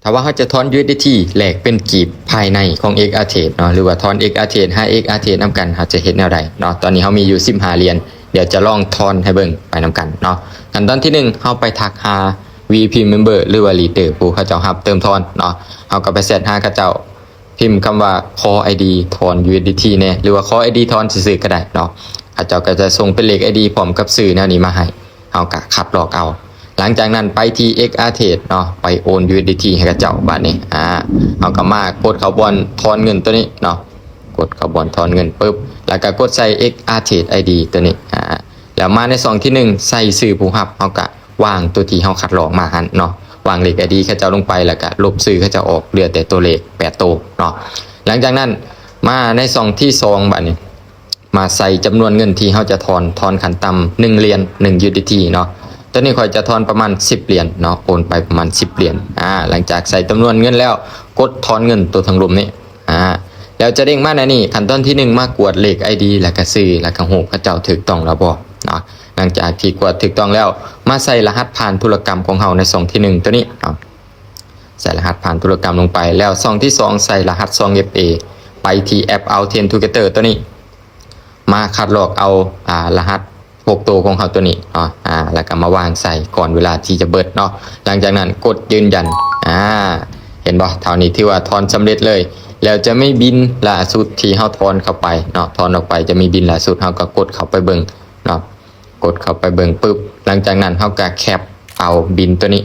ຖ້າວ່າເຮົາຈະຖອນ USDT ແລກເປັນກີບພາຍໃນຂອງ XRTrade ເນາະ ຫຼືວ່າຖອນ XRTrade ຫາ XRTrade ນຳກັນ ເຮົາຈະເຮັດແນວໃດເນາະ? ຕອນນີ້ເຮົາມີຢູ່ສິບຫ້າຫຼຽນ ດຽວຈະລອງຖອນໃຫ້ເບິ່ງໄປນຳກັນເນາະ. ຂັ້ນຕອນທີໜຶ່ງ ເຮົາໄປທັກຫາ VIP member ຫຼືວ່າ leader ຜູ້ເຂົາເຈົ້າຮັບເຕີມຖອນເນາະ. ເຮົາກໍໄປແຊັດຫາເຂົາເຈົ້າ ພິມຄຳວ່າ ຂໍ ID ຖອນ USDT ແດ່ ຫຼືວ່າ ຂໍ ID ຖອນຊື່ໆກໍໄດ້ເນາະ. ເຂົາເຈົ້າກໍຈະສົ່ງເປັນເລກ ID ພ້ອມກັບຊື່ແນວນີ້ມາໃຫ້ ເຮົາກໍຄັດລອກເອົາ. ຫຼັງຈາກນັ້ນໄປທີ່ XRTrade ເນາະ ໄປໂອນ USDT ໃຫ້ເຂົາເຈົ້າ. ບາດນີ້ ອາ ເຮົາກໍມາກົດເຂົ້າບ່ອນຖອນເງິນຕົວນີ້ເນາະ, ກົດເຂົ້າບ່ອນຖອນເງິນປຶບ ແລ້ວກໍກົດໃສ່ XRTrade ID ຕົວນີ້ ອາ ແລ້ວມາໃນຊ່ອງທີໜຶ່ງ ໃສ່ຊື່ຜູ້ຮັບ ເຮົາກໍວາງຕົວທີ່ເຮົາຄັດລອກມາຫັ້ນເນາະ, ວາງເລກ ID ເຂົາເຈົ້າລົງໄປ ແລ້ວກໍລົບຊື່ເຂົາເຈົ້າອອກ ເຫຼືອແຕ່ຕົວເລກແປດໂຕເນາະ. ຫຼັງຈາກນັ້ນມາໃນຊ່ອງທີສອງ ບາດນີ້ ມາໃສ່ຈຳນວນເງິນທີ່ເຮົາຈະຖອນ, ຖອນຂັ້ນຕ່ຳໜຶ່ງຫຼຽນ ໜຶ່ງ USDT ເນາະ. ຕອນນີ້ຂ້ອຍຈະຖອນປະມານສິບຫຼຽນເນາະ, ໂອນໄປປະມານສິບຫຼຽນ. ອາ ຫຼັງຈາກໃສ່ຈຳນວນເງິນແລ້ວ ກົດຖອນເງິນຕົວທາງລຸ່ມນີ້. ອາ ແລ້ວຈະເດ້ງມາໃນນີ້, ຂັ້ນຕອນທີໜຶ່ງ ມາກວດເລກ ID ແລ້ວກະຊື່ ແລ້ວກະຮູບເຂົາເຈົ້າຖືກຕ້ອງແລ້ວບໍ່ເນາະ. ຫຼັງຈາກທີ່ກວດຖືກຕ້ອງແລ້ວ ມາໃສ່ລະຫັດຜ່ານທຸລະກຳຂອງເຮົາໃນຊ່ອງທີໜຶ່ງຕົວນີ້ເນາະ, ໃສ່ລະຫັດຜ່ານທຸລະກຳລົງໄປ. ແລ້ວຊ່ອງທີສອງ ໃສ່ລະຫັດຊ່ອງ FA ໄປທີ່ແອັບ Alternate Together ຕົວນີ້ ມາຄັດລອກເອົາ ອາ ລະຫັດຫົກໂຕຂອງເຮົາຕົວນີ້ເນາະ ອາ ແລ້ວກໍມາວາງໃສ່ກ່ອນເວລາທີ່ຈະເບິດເນາະ. ຫຼັງຈາກນັ້ນກົດຢືນຢັນ. ອາ ເຫັນບໍ່? ເທົ່ານີ້ຖືວ່າຖອນສຳເລັດເລີຍ. ແລ້ວຈະມີບິນລ່າສຸດທີ່ເຮົາຖອນເຂົ້າໄປເນາະ, ຖອນອອກໄປຈະມີບິນລ່າສຸດ, ເຮົາກໍກົດເຂົ້າໄປເບິ່ງເນາະ, ກົດເຂົ້າໄປເບິ່ງປຶບ ຫຼັງຈາກນັ້ນເຮົາກໍແຄັບເອົາບິນຕົວນີ້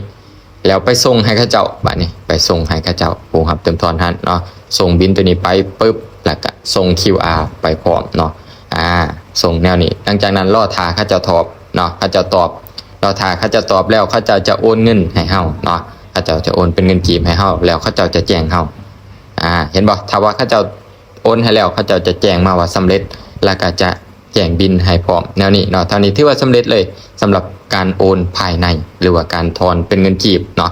ແລ້ວໄປສົ່ງໃຫ້ເຂົາເຈົ້າ. ບາດນີ້ໄປສົ່ງໃຫ້ເຂົາເຈົ້າ ຜູ້ຮັບເຕີມຖອນຫັ້ນເນາະ, ສົ່ງບິນຕົວນີ້ໄປປຶບ ແລ້ວກະສົ່ງ QR ໄປພ້ອມເນາະ. ອາ ສົ່ງແນວນີ້. ຫຼັງຈາກນັ້ນລໍຖ້າເຂົາເຈົ້າຕອບເນາະ, ເຂົາເຈົ້າຕອບ, ລໍຖ້າເຂົາເຈົ້າຕອບແລ້ວ ເຂົາເຈົ້າຈະໂອນເງິນໃຫ້ເຮົາເນາະ, ເຂົາເຈົ້າຈະໂອນເປັນເງິນກີບໃຫ້ເຮົາ ແລ້ວເຂົາເຈົ້າຈະແຈ້ງເຮົາ. ອາ ເຫັນບໍ່? ຖ້າວ່າເຂົາເຈົ້າໂອນໃຫ້ແລ້ວ ເຂົາເຈົ້າຈະແຈ້ງມາວ່າສຳເລັດ ແລ້ວກໍຈະ ແຈ້ງບິນໃຫ້ພ້ອມແນວນີ້ເນາະ. ເທົ່ານີ້ຖືວ່າສຳເລັດເລີຍສຳລັບການໂອນພາຍໃນ ຫຼືວ່າການຖອນເປັນເງິນກີບເນາະ.